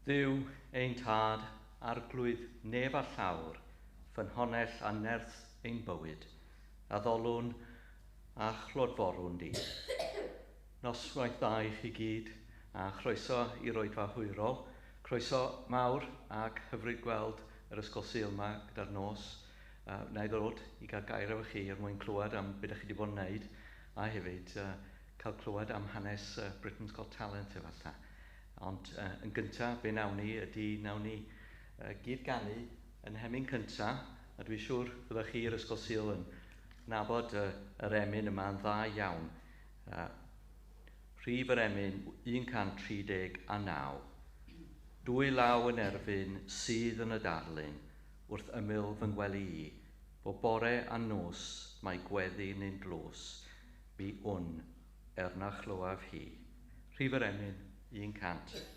Dduw ein tad, arglwydd nef a llawr, ffynhonnell a nerth ein bywyd, addolwn a chlodforwn di. Noswaith dda i chi gyd, a chroeso i'r oedfa hwyrol. Croeso mawr ac hyfryd gweld yr Ysgol Sul yma gyda'r nos. Na i ddod i gael gair efo chi er mwyn clywed am beth ydych chi wedi bod yn wneud, a hefyd cael clywed am hanes Britain's Got Talent efallai. Ond yn gyntaf, be nawn ni ydy nawn ni gyd ganu yn hemyn cyntaf, a dwi'n siŵr byddwch chi i'r Ysgol Sul yn nabod yr emyn yma yn dda iawn. Rhif yr emyn 139. Dwy law yn erfyn sydd yn y darlun wrth ymyl fy ngwely i, bob bore a nos mae gweddi neu'n dlws, mi wn er na chlywaf hi. Rhif yr emyn 139.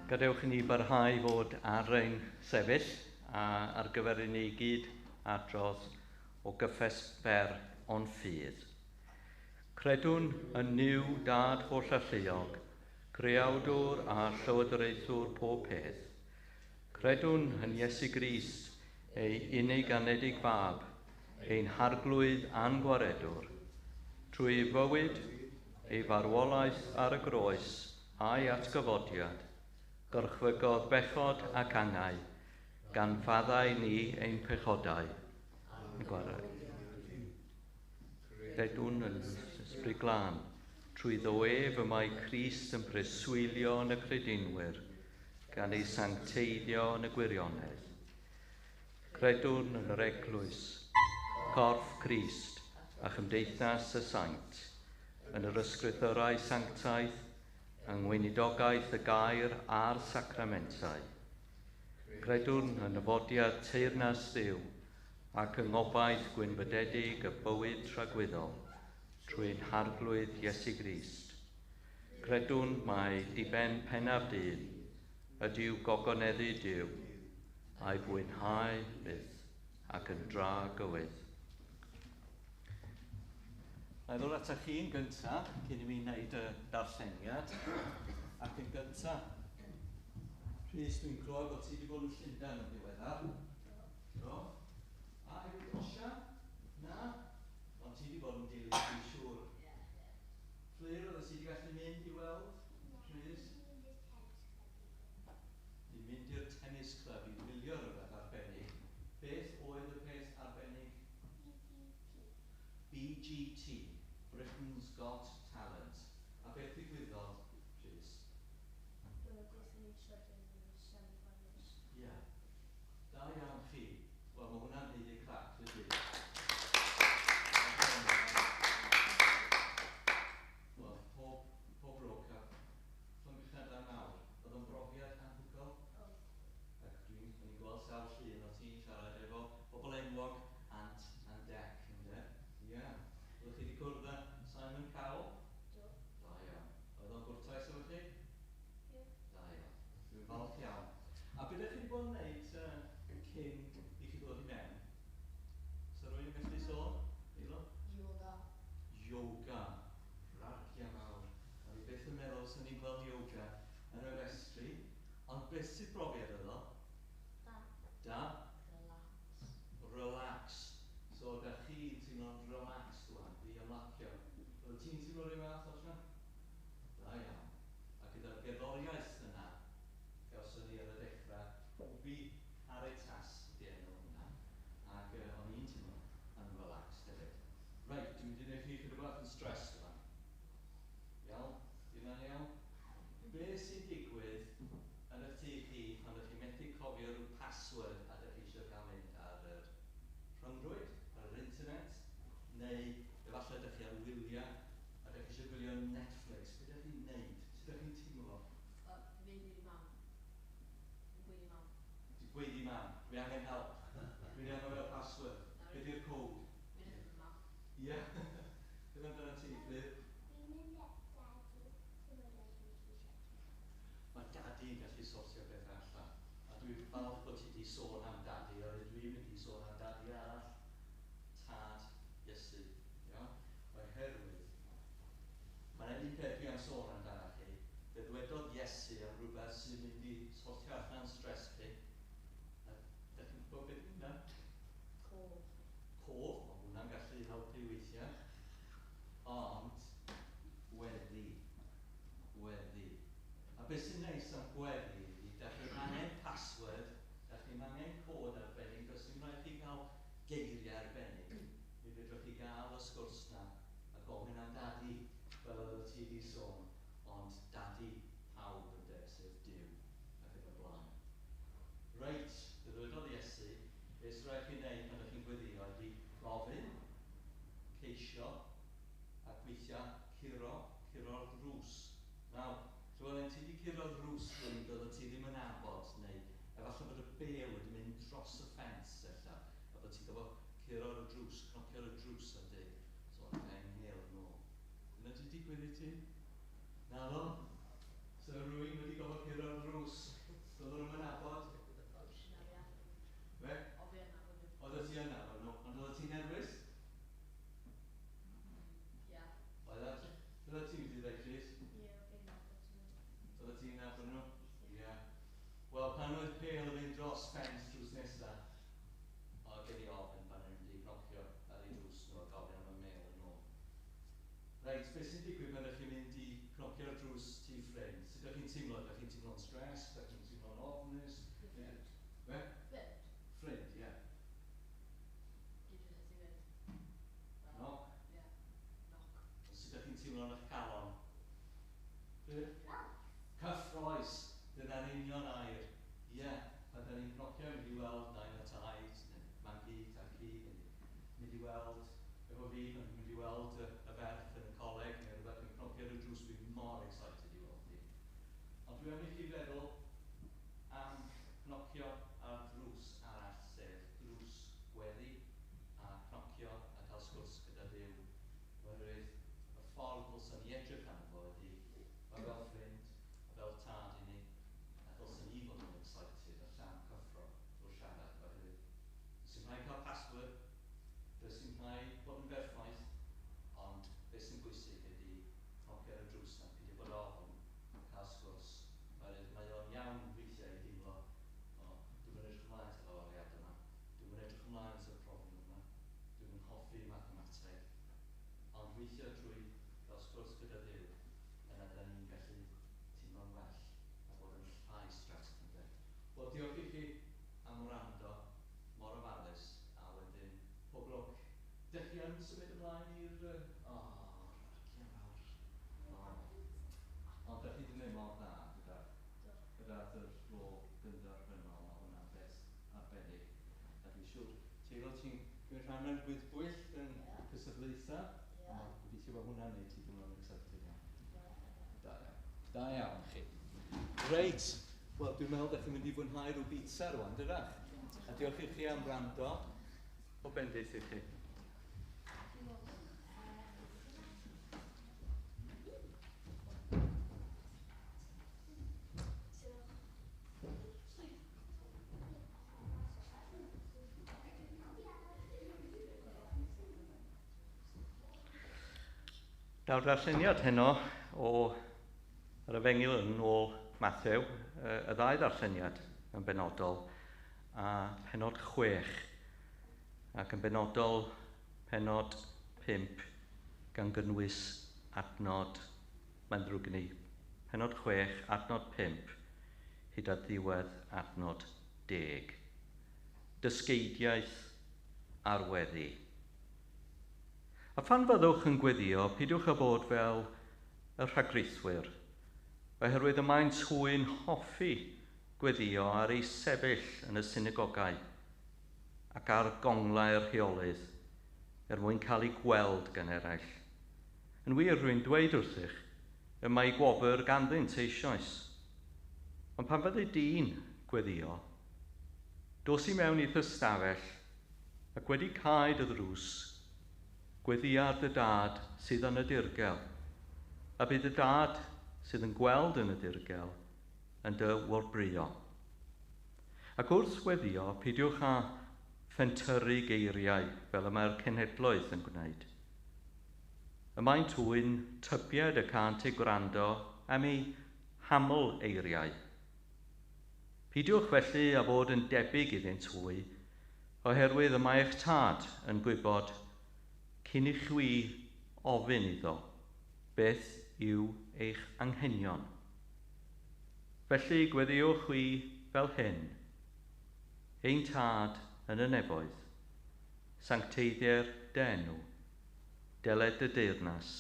Gadewch i ni barhau fod ar ein sefyll a ar gyfer i ni gyd adrodd o gyffes fer o'n ffydd. Credwn yn Nuw Dad Hollalluog, Creawdwr a Llywodraethwr pob peth. Credwn yn Iesu Grist, ei unig anedig fab, ein harglwydd a'n gwaredwr. Trwy ei fywyd, ei farwolaeth ar y groes a'i atgyfodiad, gorchfygodd bechod ac angau, gan faddau ni ein pechodau. Gwarau. Credwn yn Ysbryd Glân, trwy ddo ef y mae Crist yn preswylio yn y credinwyr, gan ei sancteiddio yn y gwirionedd. Credwn yn yr Eglwys, corff Crist a chymdeithas y saint, yn yr ysgrythyrau sanctaidd, yng ngweinidogaeth y gair a'r sacramentau. Credwn yn nyfodiad teyrnas Dduw ac yng ngobaith gwynfydedig y bywyd tragwyddol trwy'n harglwydd Iesu Grist. Credwn mai diben pennaf dyn ydyw gogoneddu Duw a'i fwynhau byth ac yn dra gywydd. Na i ddod atoch chi'n gyntaf, cyn i mi wneud y darlleniad, ac yn gyntaf, Rhys, dwi'n clywed bod ti wedi bod yn Llundain yn ddiweddar. Do. A hefyd Osia? Na? Ond ti wedi bod yn dilyn, dwi'n siŵr. Fflur, oedd ti wedi gallu mynd i weld? Rhys? Di mynd i'r tennis club i wylio rhywbeth arbennig. Beth oedd y peth arbennig? BGT. Britain's Got Talent. A beth ddigwyddodd, Rhys? Ie. Yeah. Da iawn chi. Wel, mae hwnna'n haeddu clap, dydy. Wel, pob lwc a llongyfarchiadau mawr. Oedd o'n brofiad anhygoel. Ac o'n i'n gweld sawl llun o ti'n siarad efo bobl enwog Ant and Dec, ynde? Ie. Yeah. Oeddech chi wedi cwrdd â Simon Cowell? Do. Da iawn. Oedd o'n gwrtais efo chi? Ie. Da iawn. Dwi'n falch iawn. A beth ydych chi wedi bod yn gwneud cyn i chi ddod i mewn? So rwy'n gallu sôn? Eilo? Yoga. Yoga. Ragia mawr. A fi byth yn meddwl sy'n ni'n gweld yoga yn y festri. Ond beth sydd brofiad oedd o? Da. Da? Relax. Relax. So da chi'n teimlo'n relaxed wan, di ymlacio. Oedd ti'n teimlo rhyw fath, Osia? Da iawn. A gyda'r gerddoriaeth yna, gawson ni ar y dechrau, Ubi Caritas ydi enw hwnna. Ac o'n i'n teimlo yn relaxed hefyd. Reit, dwi'n mynd i wneud chi chydig bach yn stressed yma. Iawn? Di hwnna'n iawn? Be sy'n digwydd yn eich tŷ chi pan ydych chi'n methu cofio rhyw password a ydych chi eisiau cael mynd ar yr rhyngrwyd, ar yr internet, neu efallai ydych chi ar wyliau a ydych chi eisiau gwylio Netflix. Be ydych chi'n neud? Sut ydych chi'n teimlo? Mynd i'r mam. Yn gweud i mam. Ti'n gweud i mam, dwi angen help. Dwi'n angen o'r password. Be di'r code? Mynd i'r mam. Ie. Beth amdano ti, Fflur? Fi'n mynd at daddy, so mae daddy yn gallu sortio. Mae daddy yn gallu sortio bethau allan. A dwi'n falch bod ti wedi sôn am daddy, oherwydd dwi'n mynd i sôn am daddy arall. Tad Iesu. Iawn? Oherwydd, mae yna un peth dwi am sôn amdano chi. Fe ddwedodd Iesu am rhywbeth sy'n mynd i sortio allan stress chi. A dych chi'n gwybod beth yw hwnna? Cof. Cof, mae hwnna'n gallu helpu weithiau. Ond, gweddi. Gweddi. A beth sy'n neis am gweddi ydy, dach chi'm angen password, dach chi'm angen cod arbennig, does dim rhaid chi gael geiriau arbennig. Mi fedrwch chi gael y sgwrs na a gofyn am dadi, fel oedd ti wedi sôn, ond dadi pawb ynde, sef Duw, ac yn y blaen. Reit, fe ddwedodd Iesu, beth sy'n rhaid chi wneud pan ydych chi'n gweddio ydy gofyn, ceisio, ac weithiau curo'r drws. Nawr, Llywelyn, ti wedi curo'r drws rhywun doeddet ti ddim yn nabod, neu efallai bod y bêl wedi mynd dros y ffens ella, a bod ti'n gorfod curo'r drws, cnocio'r drws a dweud, so o'n i'n hel yn ôl. Dyna ti digwydd i ti? Naddo? So rhywun wedi gorfod curo'r drws, doedden nhw'n nabod? Be? Oedd ti yn nabod nhw, ond oedd ti'n nerfus? Ie. Oedd ti? Oedd ti'n mynd i ddweud, Rhys? Ie, fi'n nabod nhw. Oedd ti'n nabod nhw? Ie. Wel, pan oedd pêl yn mynd dros ffens drws nesa, oedd gen i ofn pan o'n i'n mynd i gnocio ar ei drws nhw a gofyn am y mêl yn ôl. Reit, beth sy'n digwydd pan ydych chi'n mynd i cnocio'r drws tŷ ffrind? Sut ydych chi'n teimlo? Ydych chi'n teimlo'n stressed? Ydych chi'n teimlo'n ofnus? Ffrind. Be? Ffrind. Ffrind, ie. Dwi jyst wedi mynd. Knock. Ie. Knock. Sut ydych chi'n teimlo yn eich calon? Be? Cyffroes. Dyna'n union air. Ie, pan da ni'n cnocio, mynd i weld nain a taid, neu mam-gu, tad-cu, neu mynd i weld, efo fi, pan dwi'n mynd i weld y ferch yn y coleg, neu rhywbeth, dwi'n cnocio ar y drws, dwi'n mor excited i weld hi. Ond dwi am i chi feddwl am cnocio ar drws arall, sef drws gweddi, a cnocio a cael sgwrs gyda Duw. Oherwydd y ffordd ddylsen ni edrych arno fo ydy, mae fel ffrind, fel tad i ni, a ddylsen ni fod yn excited a llawn cyffro wrth siarad, oherwydd sy'n rhaid cael password, does dim rhaid bod yn berffaith, ond beth sy'n bwysig ydy cnocio ar y drws na, peidio bod ofn, cael sgwrs. Oherwydd mae o'n iawn weithiau i Ond weithio trwy gael sgwrs gyda Dduw, yna da ni'n gallu teimlo'n well a bod yn llai stressed, ynde? Wel, diolch i chi am wrando mor ofalus, a wedyn pob lwc. Dych chi yn symud ymlaen i'r... O, raciau mawr. O. Ond dych chi wedi gwneud mor dda gyda cyrraedd yr rôl gynderfynol, mae hwnna'n beth arbennig. A dwi'n siŵr, Teilo, ti'n cymryd rhan mewn gwyddbwyll yn cystadlaethau? Ie. A gobeithio bod hwnna'n neud ti deimlo'n excited iawn. Da iawn. Da iawn chi. Reit, wel dwi'n meddwl ddech chi'n mynd i fwynhau rhyw bizza rwan, dydach? A diolch i chi am wrando. Pob bendith i chi. Daw'r darlleniad heno o yr Efengyl yn ôl Mathew, y ddau ddarlleniad yn benodol, a pennod 6, ac yn benodol pennod 5, gan gynnwys adnod, mae'n ddrwg gen i, pennod 6, adnod 5, hyd at ddiwedd adnod 10. Dysgeidiaeth ar weddi. A phan fyddwch yn gweddio, peidiwch â bod fel y rhagrithwyr, oherwydd y maent hwy'n hoffi gweddio ar eu sefyll yn y synagogau ac ar gonglau'r heolydd, er mwyn cael eu gweld gan eraill. Yn wir, rwy'n dweud wrthych, y mae gwobr ganddynt eisoes. Ond pan fyddi di'n gweddio, dos i mewn i'th ystafell ac wedi cau dy ddrws, gweddia ar dy dad sydd yn y dirgel, a bydd y dad sydd yn gweld yn y dirgel yn dy wobrwyo. Ac wrth weddio, peidiwch â phentyrru geiriau fel y mae'r cenhedloedd yn gwneud. Y maent hwy'n tybied y cânt eu gwrando am eu haml eiriau. Peidiwch felly â bod yn debyg iddynt hwy, oherwydd y mae eich tad yn gwybod cyn i chwi ofyn iddo beth yw eich anghenion. Felly gweddiwch chwi fel hyn: Ein tad yn y nefoedd, sancteiddier dy enw, deled dy deyrnas,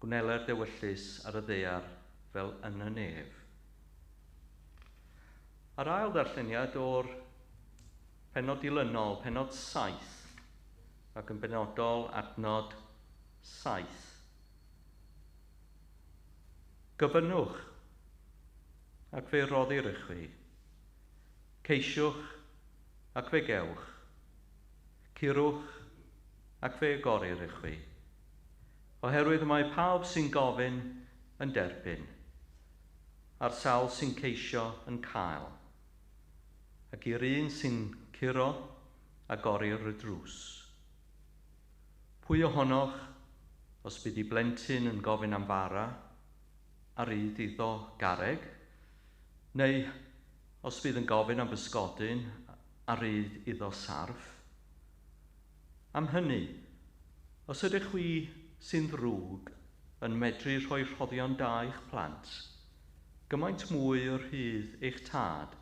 gwneler dy ewyllys ar y ddaear fel yn y nef. A'r ail ddarlleniad o'r pennod dilynol, pennod 7, ac yn benodol adnod 7. Gofynnwch, ac fe roddir i chwi. Ceisiwch, ac fe gewch. Curwch, ac fe agorir i chwi. Oherwydd mae pawb sy'n gofyn yn derbyn, a'r sawl sy'n ceisio yn cael, ac i'r un sy'n curo, agorir y drws. Pwy ohonoch, os bydd ei blentyn yn gofyn am fara, a rydd iddo garreg? Neu os bydd yn gofyn am bysgodyn, a rydd iddo sarff? Am hynny, os ydych chwi sy'n ddrwg yn medru rhoi rhoddion da i'ch plant, gymaint mwy o rhydd eich tad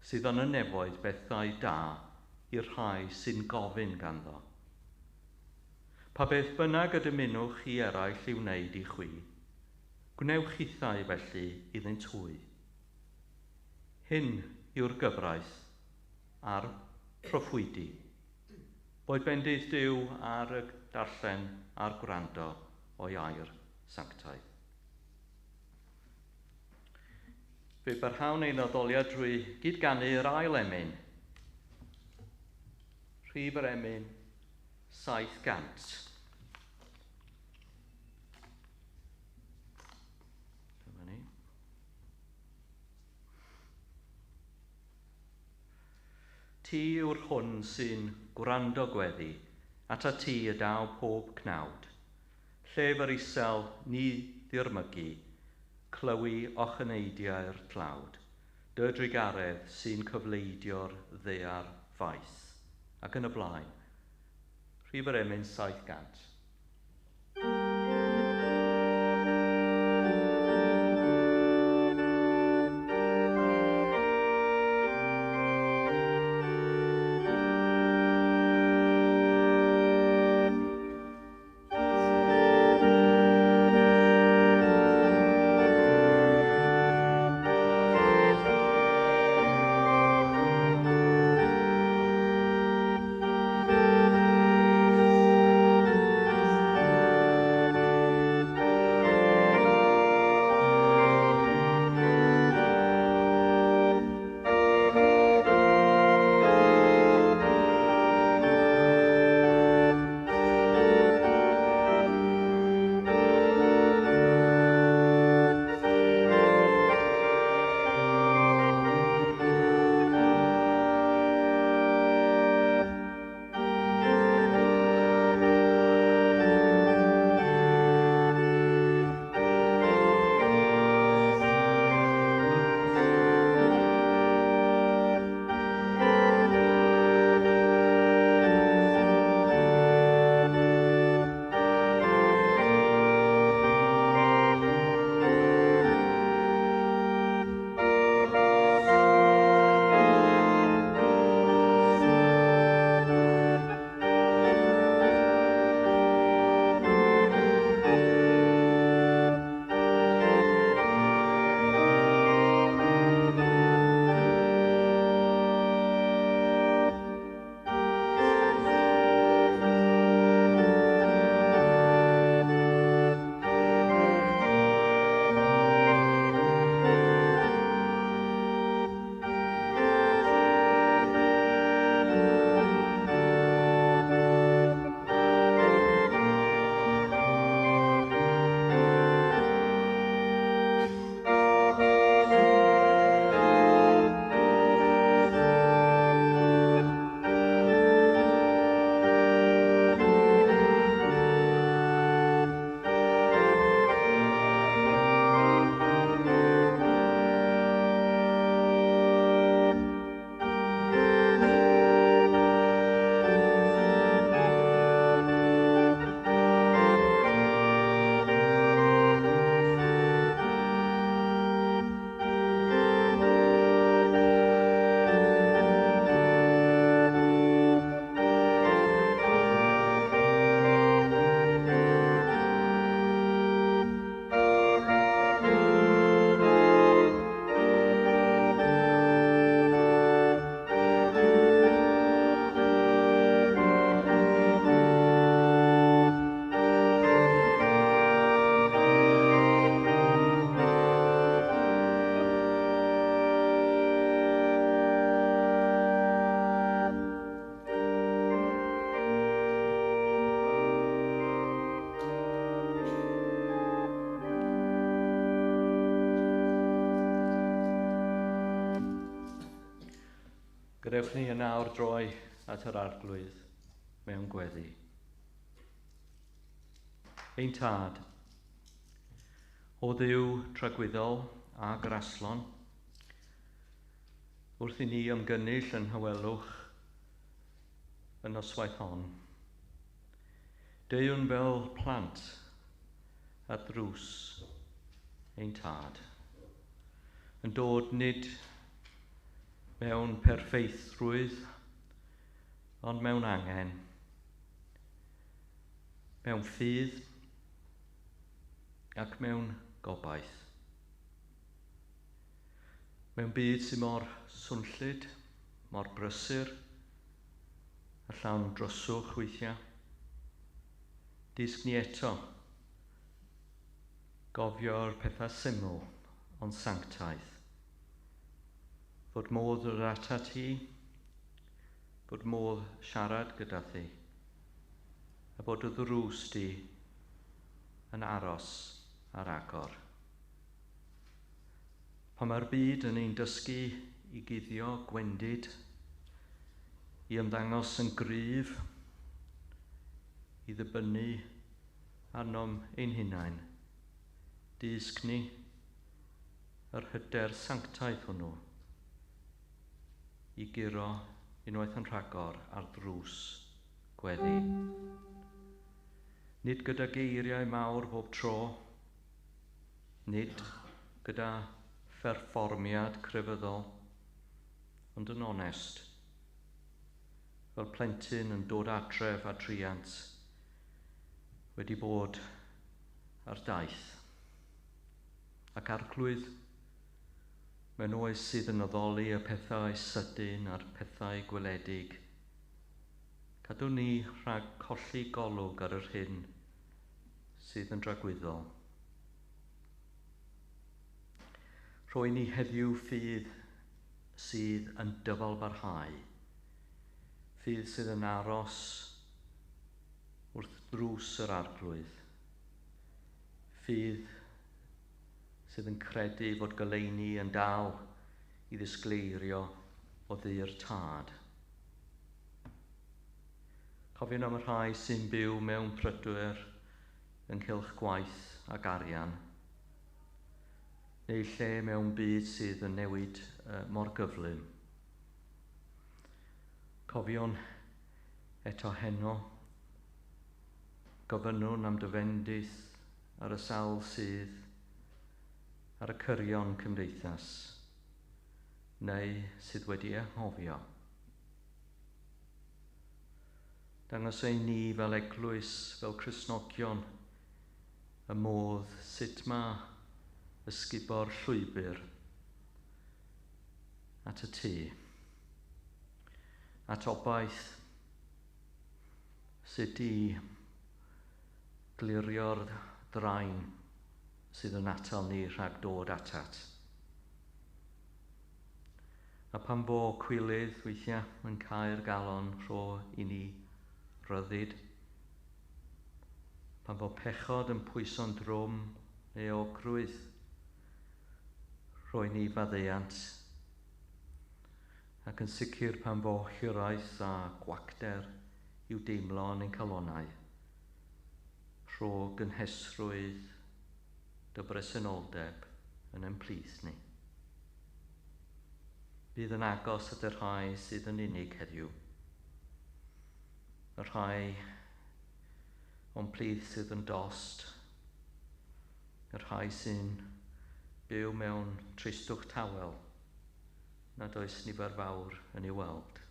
sydd yn y nefoedd bethau da i'r rhai sy'n gofyn ganddo. Pa beth bynnag y dymunwch i eraill i wneud i chwi, gwnewch hithau felly iddynt hwy. Hyn yw'r gyfraith a'r proffwydi. Boed bendith Duw ar y darllen a'r gwrando o'i air sanctaidd. Fe barhawn ein addoliad drwy gydganu'r ail emyn. Rhif yr emyn 700. Dyma ni. Ti yw'r hwn sy'n gwrando gweddi, atat ti y daw pob cnawd. Llef yr isel ni ddirmygu, clywi ocheneidiau'r tlawd. Dy drugaredd sy'n cyfleidio'r ddaear faith. Ac yn y blaen. Rhif yr emyn 700. Gadewch ni yn awr droi at yr Arglwydd mewn gweddi. Ein Tad, o Dduw tragwyddol a graslon, wrth i ni ymgynnull yn nhawelwch y noswaith hon, deuwn fel plant at ddrws ein Tad, yn dod nid mewn perffeithrwydd, ond mewn angen, mewn ffydd ac mewn gobaith. Mewn byd sy'n mor swnllyd, mor brysur, a llawn dryswch weithiau, dysg ni eto gofio'r pethau syml ond sanctaidd. Fod modd dod atat ti, fod modd siarad gyda thi, a bod y ddrws di yn aros ar agor. Pan mae'r byd yn ein dysgu i guddio gwendid, i ymddangos yn gryf, i ddibynnu arnom ein hunain, dysg ni yr hyder sanctaidd hwnnw i guro unwaith yn rhagor ar ddrws gweddi. Nid gyda geiriau mawr bob tro, nid gyda pherfformiad crefyddol, ond yn onest, fel plentyn yn dod adref a truant wedi bod ar daith. Ac Arglwydd, mewn oes sydd yn addoli y pethau sydyn a'r pethau gweledig, cadw ni rhag colli golwg ar yr hyn sydd yn dragwyddol. Rhoi ni heddiw ffydd sydd yn dyfalbarhau, ffydd sydd yn aros wrth ddrws yr Arglwydd, ffydd sydd yn credu fod goleuni yn dal i ddisgleirio o ddu'r Tad. Cofiwn am y rhai sy'n byw mewn pryder ynghylch gwaith ac arian, neu lle mewn byd sydd yn newid mor gyflym. Cofiwn eto heno, gofynnwn am dy fendith ar y sawl sydd ar y cyrion cymdeithas, neu sydd wedi anghofio. Dangos ein ni fel eglwys, fel Cristnogion, y modd sut mae ysgubo'r llwybr at y tŷ, at obaith, sut i glirio'r ddraen sydd yn atal ni rhag dod atat. A pan fo cwilydd weithiau yn cau'r galon, rho i ni ryddid. Pan fo pechod yn pwyso'n drwm neu euogrwydd, rho i ni faddeuant. Ac yn sicr pan fo hiraeth a gwacter i'w deimlo yn ein calonnau, rho gynhesrwydd dy bresenoldeb yn ein plith ni. Bydd yn agos at y rhai sydd yn unig heddiw, y rhai o'n plith sydd yn dost, y rhai sy'n byw mewn tristwch tawel nad oes nifer fawr yn ei weld.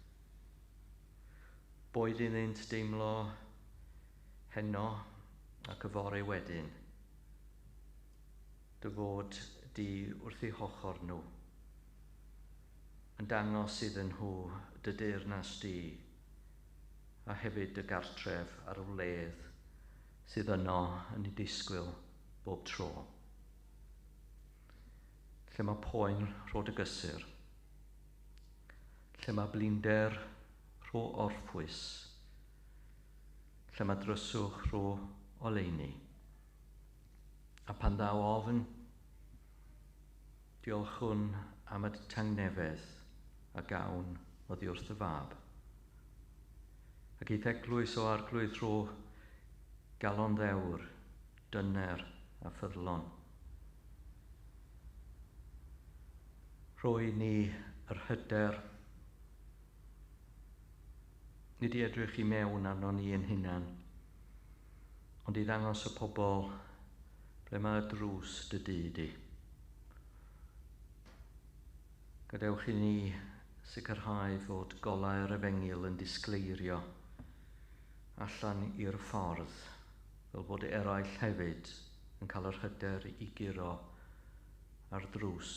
Boed iddynt deimlo heno ac yfory wedyn, dy fod di wrth eu hochr nhw, yn dangos iddyn nhw dy deyrnas di, a hefyd dy gartref ar y wledd sydd yno yn ei disgwyl bob tro. Lle mae poen rho dy gysur, lle mae blinder rho orffwys, lle mae dryswch rho oleuni. A pan ddaw ofn, diolchwn am y tangnefedd a gawn oddi wrth y fab. Ac i'th eglwys o arglwydd rho galon ddewr, dyner a ffyddlon. Rhoi ni yr hyder, nid i edrych i mewn arno ni ein hunan, ond i ddangos y pobl ble mae drws dy dŷ di. Gadewch i ni sicrhau fod golau'r efengyl yn disgleirio allan i'r ffordd, fel bod eraill hefyd yn cael yr hyder i guro ar ddrws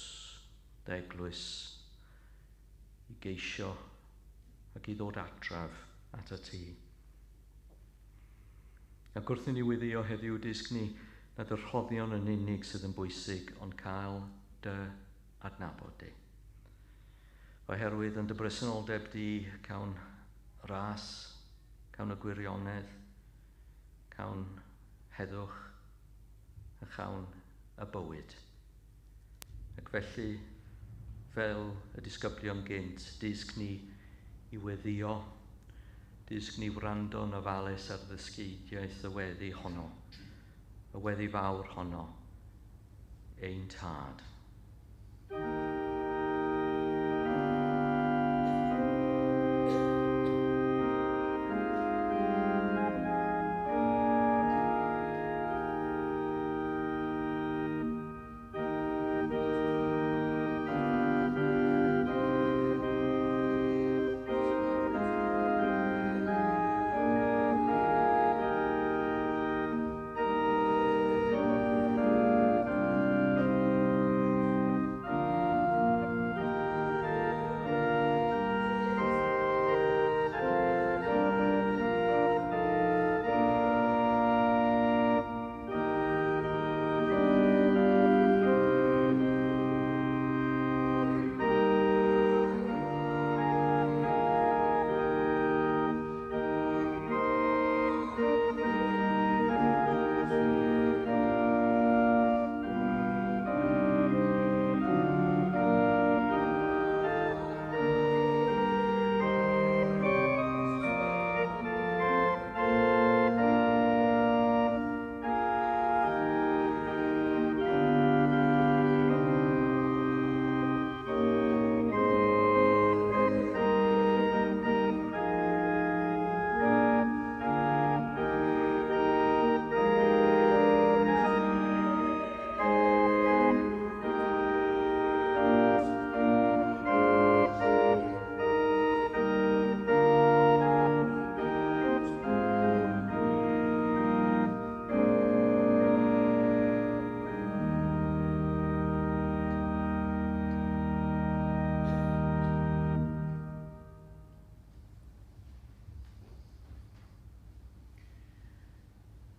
dy eglwys, i geisio ac i ddod adref at y tŷ. Ac wrth i ni weddïo heddiw, dysg ni nad y rhoddion yn unig sydd yn bwysig, ond cael dy adnabod di. Oherwydd yn dy bresenoldeb di cawn ras, cawn y gwirionedd, cawn heddwch a chawn y bywyd. Ac felly, fel y disgyblion gynt, dysg ni i weddïo, dysg ni wrando yn ofalus ar ddysgeidiaeth y weddi honno, y weddi fawr honno, ein Tad.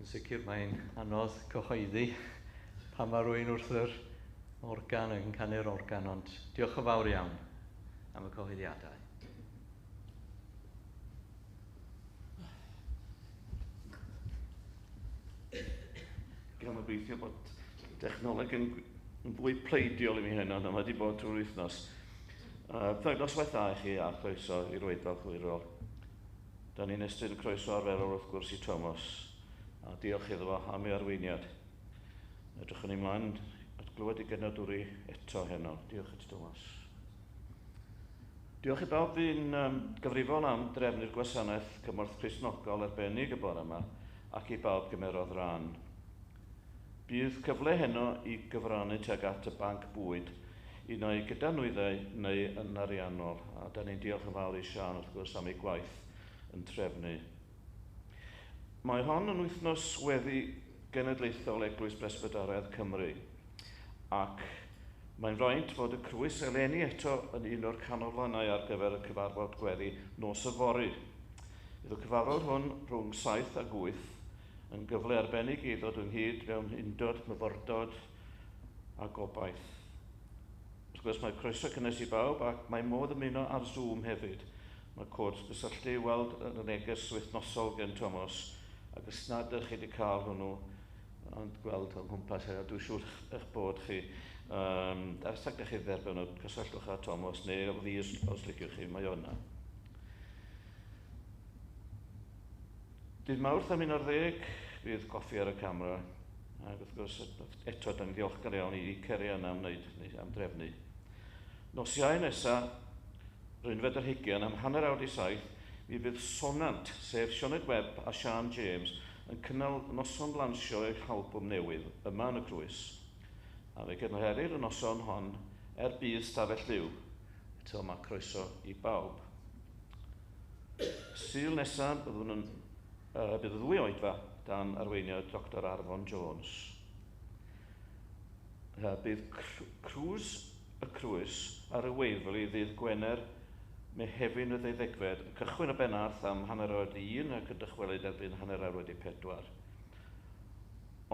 Yn sicr mae'n anodd cyhoeddi pan mae rhywun wrth yr organ yn canu'r organ, ond diolch yn fawr iawn am y cyhoeddiadau. Gan obeithio bod technoleg yn fwy pleidiol i mi heno na mae wedi bod trwy'r wythnos. Noswaith dda i chi a chroeso i'r oedfa chwyrol. Da ni'n estyn y croeso arferol wrth gwrs i Thomas, a diolch iddo fo am ei arweiniad. Edrychwn ni mlaen at glywed ei genadwri eto heno. Diolch i ti, Thomas. Diolch i bawb fu'n gyfrifol am drefnu'r gwasanaeth cymorth Cristnogol arbennig y bore yma, ac i bawb gymerodd ran. Bydd cyfle heno i gyfrannu tuag at y banc bwyd, un o'i gyda nwyddau neu yn ariannol, a da ni'n diolch yn fawr i Siân wrth gwrs am ei gwaith yn trefnu. Mae hon yn wythnos weddi genedlaethol Eglwys Bresbyteraidd Cymru, ac mae'n fraint fod y Crwys eleni eto yn un o'r canolfannau ar gyfer y cyfarfod gweddi nos yfory. Bydd y cyfarfod hwn rhwng 7 a 8 yn gyfle arbennig i ddod ynghyd mewn undod, myfyrdod a gobaith. Wrth gwrs mae croeso cynnes i bawb ac mae modd ymuno ar Zoom hefyd. Mae cod gysylltu i weld yn y neges wythnosol gen Thomas, ac os nad ydych chi wedi cael hwnnw, ond gweld o'n nghwmpas heno, dwi'n siŵr eich bod chi, Os ydych chi dderbyn nhw, cysylltwch â Thomas neu fi os liciwch chi, mae o yna. Dydd Mawrth am 11, bydd coffi ar y camera. Ac wrth gwrs, eto, da ni'n ddiolchgar iawn i Cerian am wneud, am drefnu. Nos Iau nesaf, 21, am 6:30, mi fydd Sonant, sef Sioned Webb a Sian James, yn cynnal noson lansio eu halbwm newydd yma yn y Crwys. A fe gynhelir y noson hon er budd Stafell Fyw. Eto mae croeso i bawb. Sul nesaf, bydd y ddwy oedfa dan arweiniad Dr Arfon Jones. Bydd Crws y Crwys ar y Waverley ddydd Gwener Mehefin y 12, yn cychwyn o Benarth am 1:30 ac yn dychwelyd erbyn 4:15.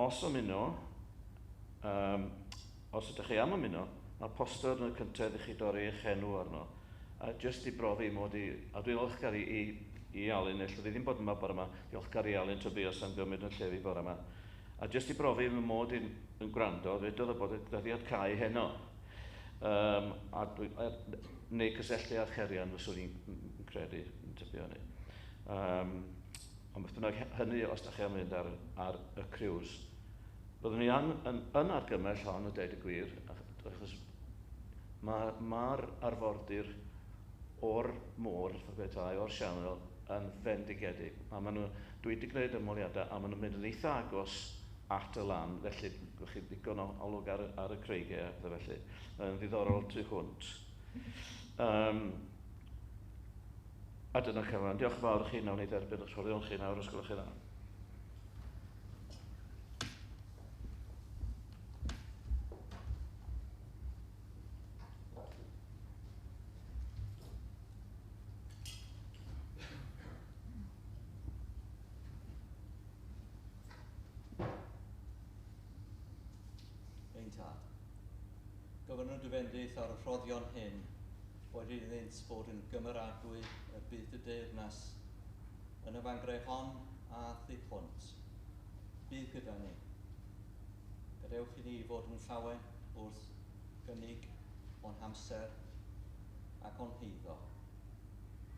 Os ymuno, os ydych chi am ymuno, mae'r poster yn y cyntedd i chi dorri eich enw arno. A jyst i brofi mod i, a dwi'n olchgar i Alun, ella fi ddim bod yma bore yma, diolchgar i Alun Tobias am gymryd yn lle fi bore yma. A jyst i brofi fy mod i'n gwrando, dwedodd o bod y dyddiad cau heno. Neu cysylltu â Cherian, fyswn i'n credu, yn tybio hynny. Ond beth bynnag hynny, os da chi am fynd ar y cruise. Byddwn ni yn argymell hon, a deud y gwir, achos mae'r arfordir o'r môr, o'r sianel, yn fendigedig. Dwi wedi gwneud ymholiadau a maen nhw'n mynd yn eitha agos at y lan, felly gwch chi ddigon o olwg ar y creigiau a pethau felly. Mae'n ddiddorol tu hwnt. A dyna cyfan. Diolch yn fawr i chi, nawn ni dderbyn eich rhoddion chi nawr, os gwelwch chi dda. Ein Tad, gofynnwn dy fendith ar y rhoddion hyn, wedi iddynt fod yn gymeradwy er budd y deyrnas, yn y fangre hon a thu hwnt. Bydd gyda ni. Gadewch i ni fod yn llawen wrth gynnig o'n hamser ac o'n heiddo.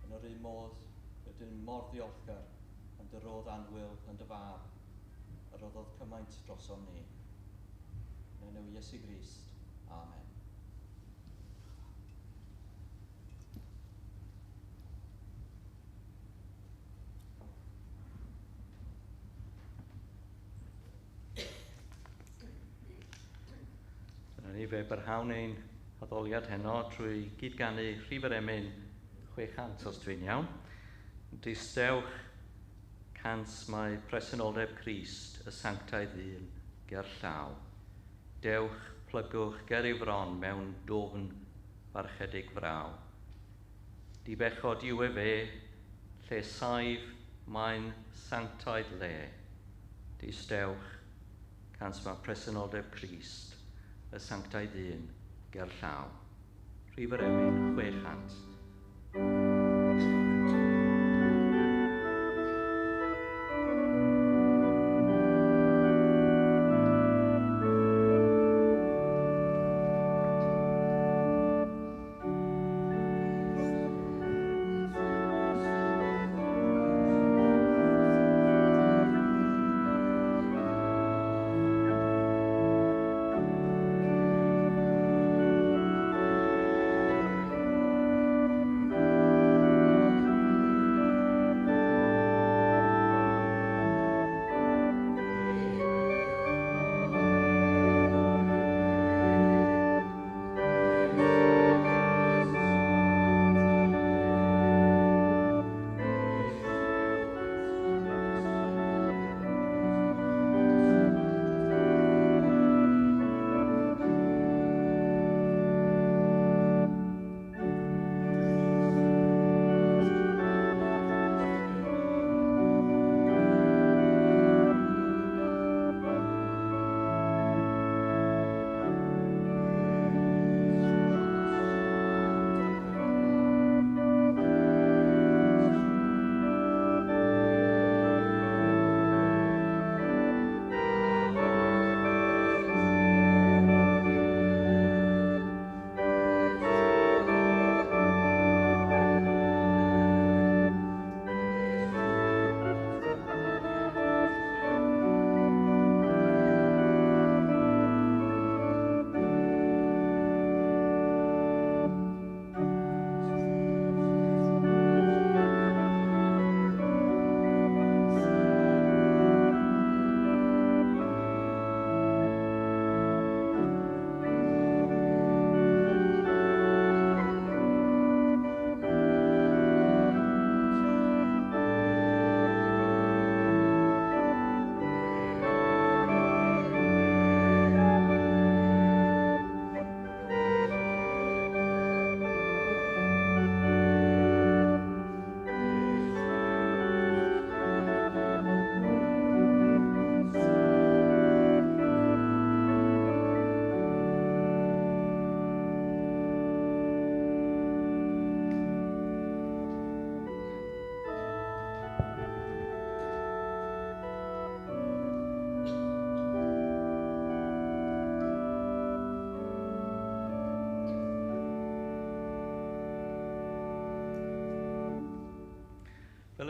Yn yr un modd, rydym mor ddiolchgar am dy rodd annwyl yn dy fab, a roddodd cymaint drosom ni. Yn enw Iesu Grist. Amen. Dyna ni, fe barhawn ein addoliad heno trwy gydganu rhif yr emyn 600 os dwi'n iawn. Distewch cant mae presenoldeb Crist y sanctaidd ddyn ger llaw. Dewch, plygwch ger ei fron mewn dwfn farchedig fraw. Dibechod yw e fe, lle saif mae'n sanctaidd le. Distewch, cant mae presenoldeb Crist y sanctaidd ddyn ger llaw. Rhif yr emyn 600.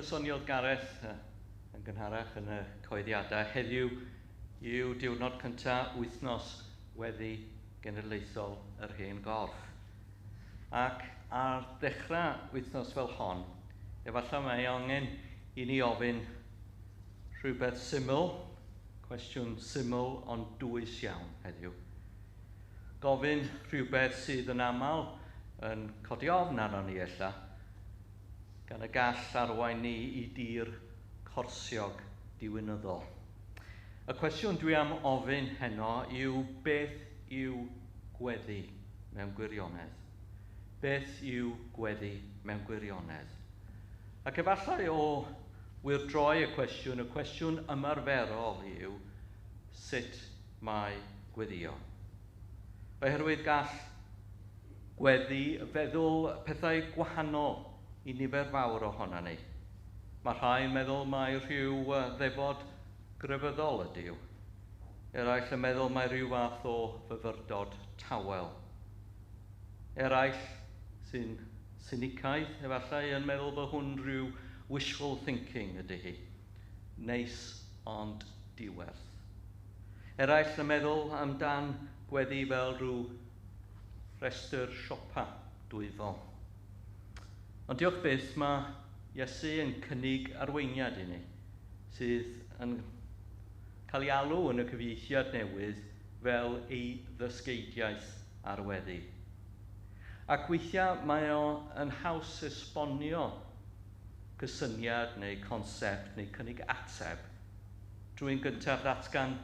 Fel y soniodd Gareth yn gynharach yn y coeddiadau, heddiw yw diwrnod cyntaf wythnos weddi genedlaethol yr hen gorff. Ac ar ddechrau wythnos fel hon, efallai mae angen i ni ofyn rhywbeth syml, cwestiwn syml ond dwys iawn heddiw. Gofyn rhywbeth sydd yn aml yn codi ofn arno ni ella, gan y gall arwain ni i dir corsiog diwinyddol. Y cwestiwn dwi am ofyn heno yw beth yw gweddi mewn gwirionedd? Beth yw gweddi mewn gwirionedd? Ac efallai o wyrdroi y cwestiwn ymarferol yw sut mae gweddio. Oherwydd gall gweddi feddwl pethau gwahanol i nifer fawr ohono ni. Mae rhai yn meddwl mai rhyw ddefod grefyddol ydyw. Eraill yn meddwl mai rhyw fath o fyfyrdod tawel. Eraill sy'n sinicaidd efallai yn meddwl bod hwn rhyw wishful thinking ydy hi. Neis ond diwerth. Eraill yn meddwl amdan gweddi fel rhyw restr siopa dwyfol. Ond diolch byth, mae Iesu yn cynnig arweiniad i ni, sydd yn cael ei alw yn y cyfieithiad newydd fel ei ddysgeidiaeth ar weddi. Ac weithiau mae o yn haws esbonio cysyniad neu concept neu cynnig ateb drwy'n gyntaf ddatgan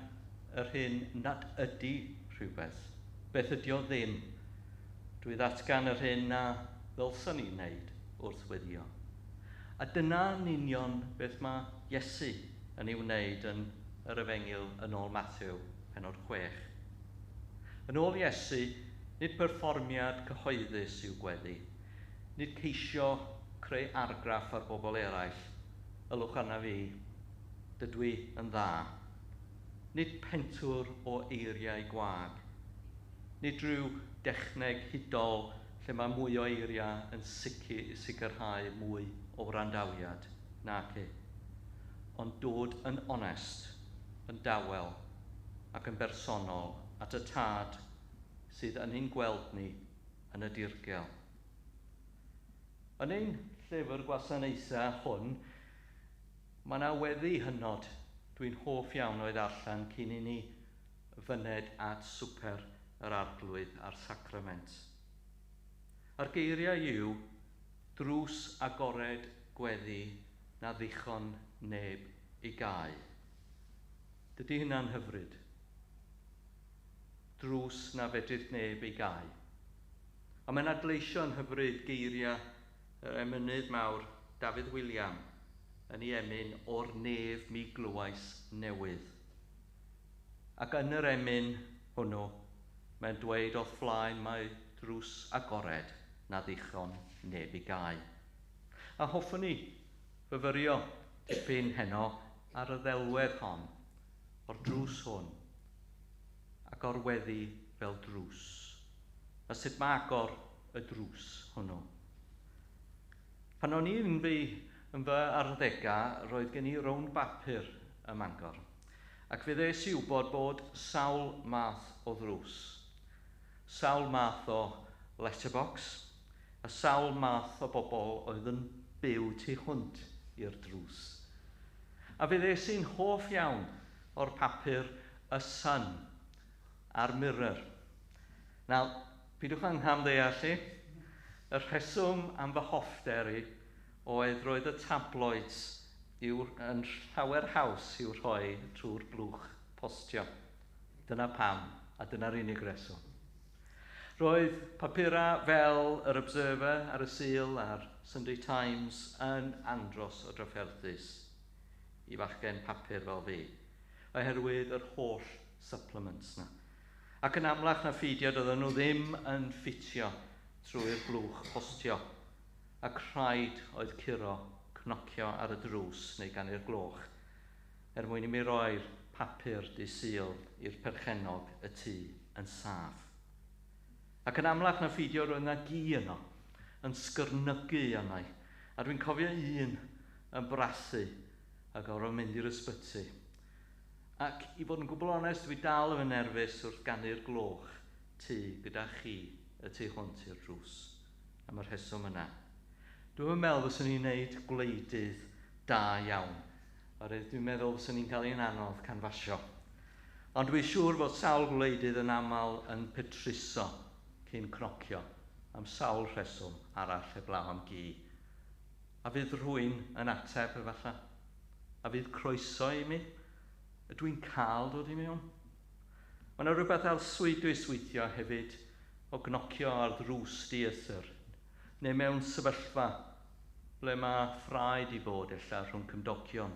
yr hyn nad ydy rhywbeth. Beth ydy o ddim? Drwy ddatgan yr hyn na ddylswn ni wneud wrth weddio. A dyna'n union beth mae Iesu yn ei wneud yn yr Efengyl yn ôl Mathew, pennod 6. Yn ôl Iesu, nid perfformiad cyhoeddus yw gweddi, nid ceisio creu argraff ar bobl eraill, ylwch arna fi, dydw i yn dda. Nid pentwr o eiriau gwag, nid rhyw dechneg hudol lle mae mwy o eiriau yn sicrhau mwy o wrandawiad, naci. Ond dod yn onest, yn dawel ac yn bersonol at y Tad sydd yn ein gweld ni yn y dirgel. Yn ein llyfr gwasanaethau hwn, mae yna weddi hynod dwi'n hoff iawn o'i ddarllen cyn i ni fyned at swper yr Arglwydd a'r sacrament. A'r geiriau yw, drws agored gweddi na ddichon neb i gau. Dydy hynna'n hyfryd. Drws na fedrith neb ei gau. A mae'n adleisio'n hyfryd geiriau yr emynydd mawr Dafydd William yn ei emyn o'r nef mi glywais newydd. Ac yn yr emyn hwnnw, mae'n dweud o'th flaen mae drws agored na ddichon neb i gau. A hoffwn ni fyfyrio tipyn heno ar y ddelwedd hon, o'r drws hwn, ac o'r weddi fel drws. A sut mae agor y drws hwnnw. Pan o'n i'n fy arddegau, roedd gen i rownd bapur ym Mangor. Ac fe ddes i wybod bod sawl math o ddrws, sawl math o letterbox, a sawl math o bobl oedd yn byw tu hwnt i'r drws. A fe ddes i'n hoff iawn o'r papur y Sun a'r Mirror. Nawr, pidwch â nghamddeall i, y rheswm am fy hoffter i oedd roedd y tabloids yn llawer haws i'w rhoi trwy'r blwch postio. Dyna pam, a dyna'r unig reswm. Roedd papurau fel yr Observer ar y Sul a'r Sunday Times yn andros o drafferthus i fachgen papur fel fi, oherwydd yr holl supplements na. Ac yn amlach na pheidio, doedden nhw ddim yn ffitio trwy'r blwch postio, ac rhaid oedd curo, cnocio ar y drws neu ganu'r gloch, er mwyn i mi roi'r papur dydd Sul i'r perchennog y tŷ yn saff. Ac yn amlach na pheidio, roedd yna gi yno, yn sgyrnygu arna i. A dwi'n cofio un yn brathu a gorfod mynd i'r ysbyty. Ac i fod yn gwbl onest, dwi dal yn nerfus wrth ganu'r gloch tŷ gyda chi y tu hwnt i'r drws am y rheswm yna. Dwi'n meddwl fyswn i'n neud gwleidydd da iawn. Oherwydd dwi'n meddwl fyswn i'n cael ein anodd canfasio. Ond dwi'n siŵr fod sawl gwleidydd yn aml yn petruso cyn cnocio am sawl rheswm arall heblaw am gi. A fydd rhywun yn ateb efallai? A fydd croeso i mi? Ydw i'n cael dod i mewn? Mae yna rhywbeth arswydus weithio hefyd o gnocio ar ddrws dieithr, neu mewn sefyllfa ble mae ffrae 'di bod ella rhwng cymdogion,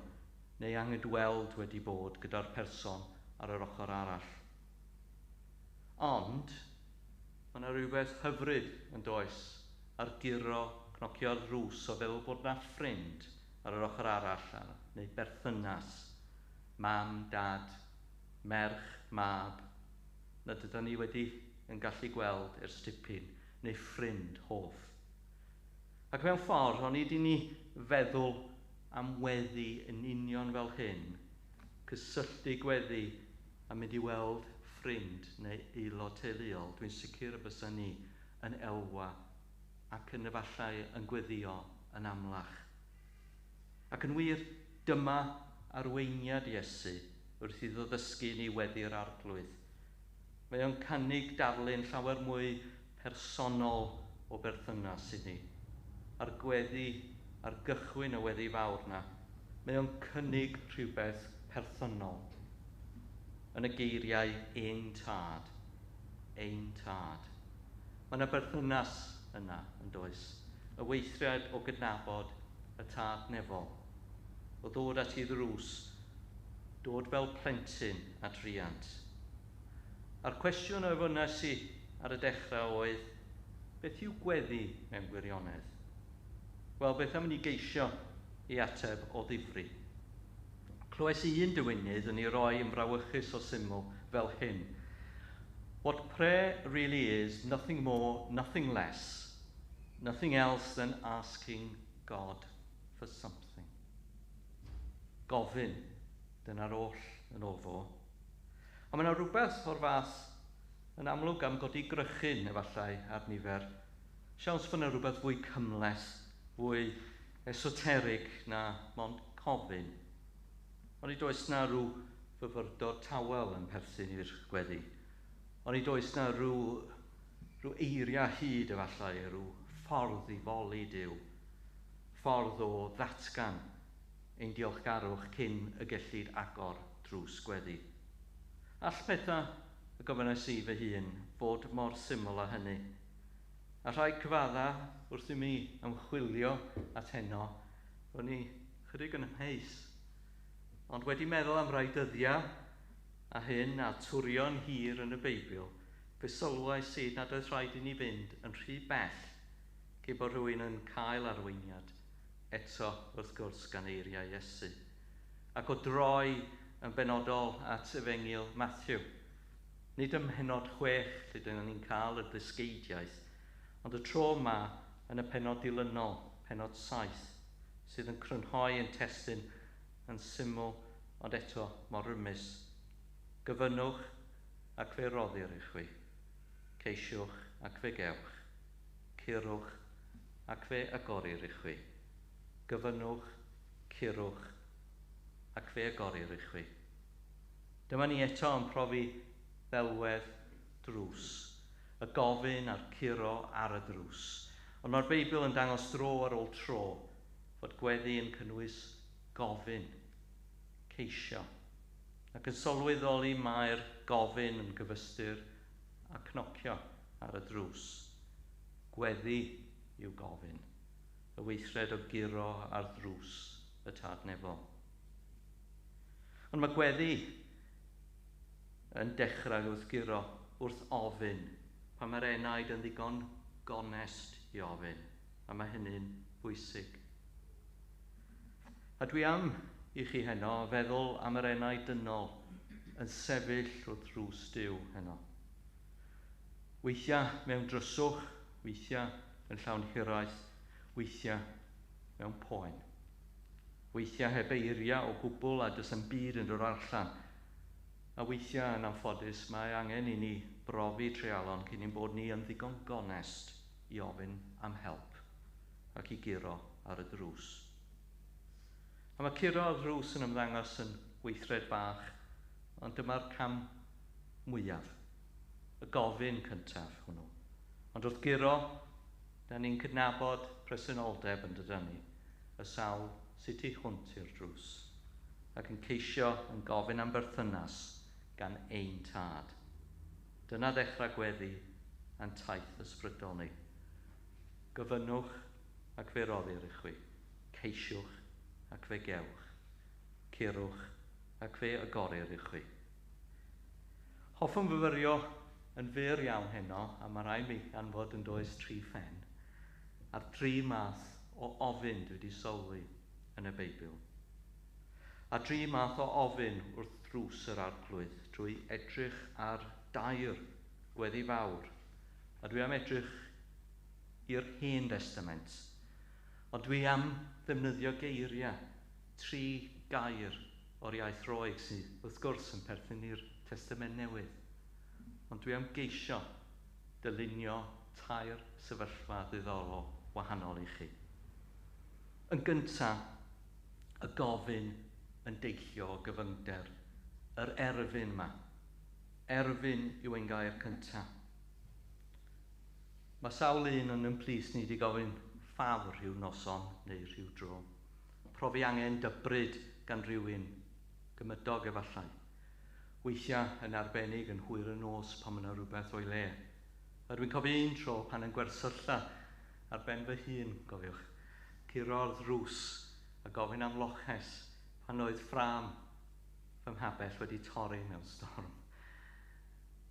neu anghydweld wedi bod gyda'r person ar yr ochr arall. Ond, mae yna rhywbeth hyfryd yn does ar guro, cnocio ar ddrws o feddwl bod yna ffrind ar yr ochr arall, neu berthynas, mam, dad, merch, mab, nad ydyn ni wedi yn gallu gweld ers tipyn, neu ffrind hoff. Ac mewn ffordd, onid i ni feddwl am weddi yn union fel hyn, cysylltu gweddi a mynd i weld ffrind neu aelod teuluol, dwi'n sicr y bysa ni yn elwa ac yn efallai yn gweddio yn amlach. Ac yn wir, dyma arweiniad Iesu wrth iddo ddysgu ni weddi'r Arglwydd. Mae o'n cynnig darlun llawer mwy personol o berthynas i ni. Ar gweddi, ar gychwyn y weddi fawr na, mae o'n cynnig rhywbeth perthynol. Yn y geiriau ein tad, ein tad. Mae yna berthynas yna, yn does? Y weithred o gydnabod y tad nefol. O ddod at ei ddrws, dod fel plentyn at riant. A'r cwestiwn o ofynnes i ar y dechrau oedd, beth yw gweddi mewn gwirionedd? Wel, beth am ni geisio i ateb o ddifri? Clywais i un diwinydd yn ei roi yn frawychus o syml fel hyn. What prayer really is, nothing more, nothing less, nothing else than asking God for something. Gofyn, dyna'r oll yn ôl fo. Ond mae yna rhywbeth o'r fath yn amlwg am godi grychyn efallai ar nifer. Siawns bod yna rhywbeth fwy cymhleth, fwy esoterig na mond gofyn. Ond nid oes na rhyw fyfyrdod tawel yn perthyn i'r gweddi. Ond nid oes na rhyw eiriau hyd efallai, rhyw ffordd i foli Duw, ffordd o ddatgan ein diolchgarwch cyn y gellid agor drws gweddi. All pethau, y gofynnais i fy hun, fod mor syml â hynny? A rhaid cyfadda wrth i mi ymchwilio at heno, o'n i chydig yn amheus. Ond wedi meddwl am rai dyddiau a hyn a twrio'n hir yn y Beibl, fe sylwais i nad oedd rhaid i ni fynd yn rhy bell cyn bod rhywun yn cael arweiniad, eto wrth gwrs gan eiriau Iesu. Ac o droi yn benodol at Efengyl Matthew, nid ym mhennod 6 lle dyn ni'n cael y ddysgeidiaeth, ond y tro yma yn y pennod dilynol, pennod 7, sydd yn crynhoi yn testun yn syml ond eto mor rymus. Gofynnwch ac fe roddir i chwi. Ceisiwch ac fe gewch. Curwch ac fe agorir i chwi. Gofynnwch, curwch ac fe agorir i chwi. Dyma ni eto yn profi ddelwedd drws, y gofyn a'r curo ar y drws. Ond mae'r Beibl yn dangos dro ar ôl tro fod gweddi yn cynnwys gofyn, ceisio. Ac yn sylweddoli mae'r gofyn yn gyfystyr a cnocio ar y drws. Gweddi yw gofyn, y weithred o guro ar ddrws y tad nefol. Ond mae gweddi yn dechrau wrth guro, wrth ofyn, pan mae'r enaid yn ddigon gonest i ofyn, a mae hynny'n bwysig. A dwi am i chi heno feddwl am yr enaid dynol yn sefyll wrth drws Duw heno. Weithiau mewn dryswch, weithiau yn llawn hiraeth, weithiau mewn poen. Weithiau heb eiriau o gwbl a does yn byd yn dod allan. A weithiau yn anffodus mae angen i ni brofi treialon cyn ein bod ni yn ddigon gonest i ofyn am help ac i guro ar y drws. A mae curo ar ddrws yn ymddangos yn weithred bach, ond dyma'r cam mwyaf, y gofyn cyntaf hwnnw. Ond wrth guro, da ni'n cydnabod presenoldeb yn dydyn ni, y sawl sydd tu hwnt i'r drws, ac yn ceisio yn gofyn am berthynas gan ein tad. Dyna ddechrau gweddi a'n taith ysbrydol ni. Gofynnwch ac fe roddir i chwi. Ceisiwch ac fe gewch. Curwch ac fe agorir i chwi. Hoffwn fyfyrio yn fyr iawn heno, a mae rhaid mi ganfod yn does tri phen, ar dri math o ofyn dwi wedi sylwi yn y Beibl. A dri math o ofyn wrth drws yr arglwydd drwy edrych ar dair gweddi fawr. A dwi am edrych i'r Hen Testament. Ond dwi am ddefnyddio geiriau, tri gair o'r iaith Roeg sydd wrth gwrs yn perthyn i'r Testament Newydd. Ond dwi am geisio dylunio tair sefyllfa ddiddorol wahanol i chi. Yn gyntaf, y gofyn yn deillio o gyfyngder, yr erfyn yma. Erfyn yw ein gair cyntaf. Mae sawl un yn ymplith ni wedi gofyn ffafr rhyw noson neu rhyw dro. Profi angen dybryd gan rhywun, gymydog efallai. Weithiau yn arbennig yn hwyr y nos pan mae yna rhywbeth o'i le. A dwi'n cofio un tro pan yn gwersylla ar ben fy hun, gofiwch, curo'r ddrws a gofyn am loches pan oedd ffrâm fy mhabell wedi torri mewn storm.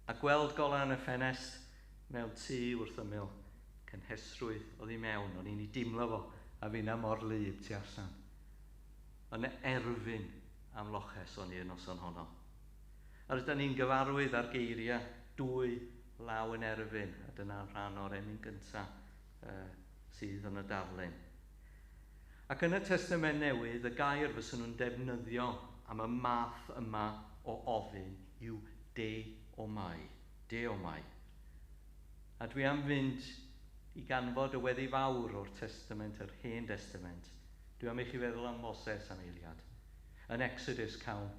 A gweld golau yn y ffenest mewn tŷ wrth ymyl, cynhesrwydd oedd i mewn, o'n i'n ei dimlo fo, a finna mor wlyb tu allan. Yn erfyn am loches o'n i y noson honno. A rydyn ni'n gyfarwydd ar geiriau dwy law yn erfyn, a dyna rhan o'r emyn gyntaf sydd yn y darlun. Ac yn y Testament Newydd, y gair fyswn nhw'n defnyddio am y math yma o ofyn yw deomai. Deomai. A dwi am fynd i ganfod y weddi fawr o'r Testament, yr Hen Testament. Dwi am i chi feddwl am Moses am eiliad. Yn Exodus cawn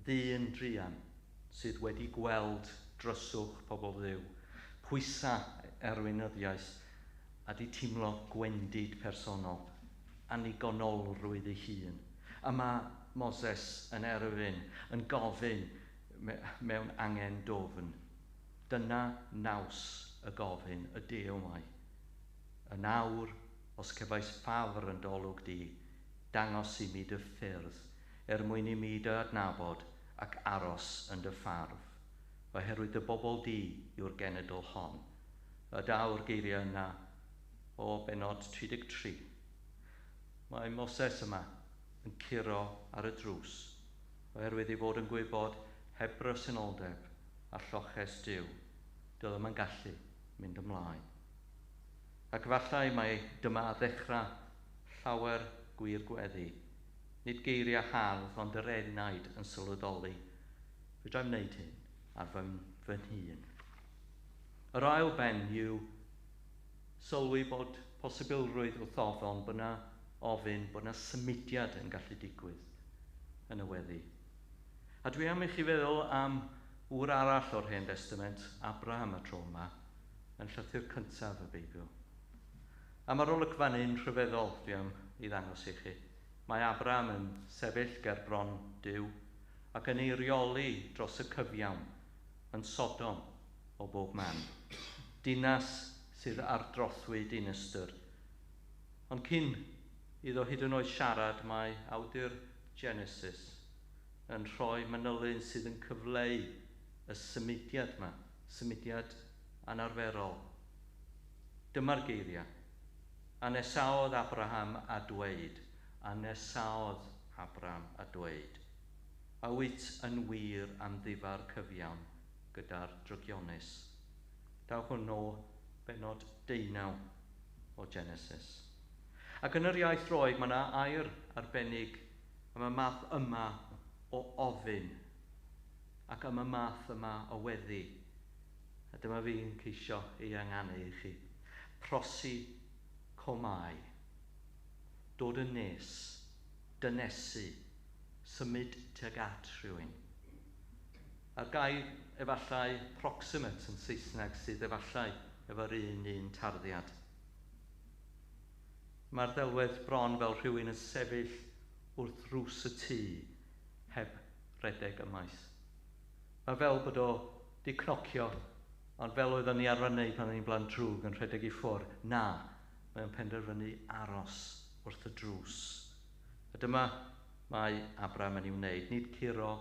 ddyn druan sydd wedi gweld dryswch pobl Dduw, pwysa erwinyddiaeth a di teimlo gwendid personol, annigonolrwydd ei hun. A mae Moses yn erfyn, yn gofyn mewn angen dofn. Dyna naws y gofyn, y deomai. Yn awr, os cefais ffafr yn dolwg di, dangos i mi dy ffyrdd, er mwyn i mi dy adnabod ac aros yn dy ffarf, oherwydd dy bobl di yw'r genedl hon. A daw'r geiriau yna o benod 33. Mae Moses yma yn curo ar y drws, oherwydd ei fod yn gwybod heb bresenoldeb a lloches Duw, doedd ddim yn gallu mynd ymlaen. Ac efallai mai dyma ddechrau llawer gwir gweddi. Nid geiriau hardd, ond yr enaid yn sylweddoli. Fedra i'm wneud hyn ar fy hun. Yr ail ben yw sylwi bod posibilrwydd wrth ofon bod yna ofyn, bod yna symudiad yn gallu digwydd yn y weddi. A dwi am i chi feddwl am ŵr arall o'r Hen Testament, Abraham y tro yma, yn llythyr cyntaf y Beibl. A mae'r olygfa'n un rhyfeddol dwi am i ddangos i chi. Mae Abraham yn sefyll ger bron Duw ac yn eirioli dros y cyfiawn yn Sodom o bob man. Dinas sydd ar drothwy dinistr. Ond cyn iddo hyd yn oed siarad, mae awdur Genesis yn rhoi manylyn sydd yn cyfleu y symudiad yma, symudiad anarferol. Dyma'r geiriau. A nesaodd Abraham a dweud, a nesaodd Abraham a dweud, a wyt yn wir am ddifar cyfiawn gyda'r drygionus. Daw hwn o benod 19 o Genesis. Ac yn yr iaith Roeg mae yna air arbennig am y math yma o ofyn ac am y math yma o weddi. A dyma fi'n ceisio ei anganu i chi. Prosi comau. Dod yn nes, dynesu, symud tuag at rhywun. A'r gair efallai proximate yn Saesneg sydd efallai efo'r un un tarddiad. Mae'r ddelwedd bron fel rhywun yn sefyll wrth ddrws y tŷ heb redeg ymaith. Mae fel bod o di cnocio, ond fel oeddwn ni arfer wneud pan o'n i'n blant drwg yn rhedeg i ffwrdd. Na, mae'n penderfynu aros wrth y drws. A dyma mae Abraham yn ei wneud, nid curo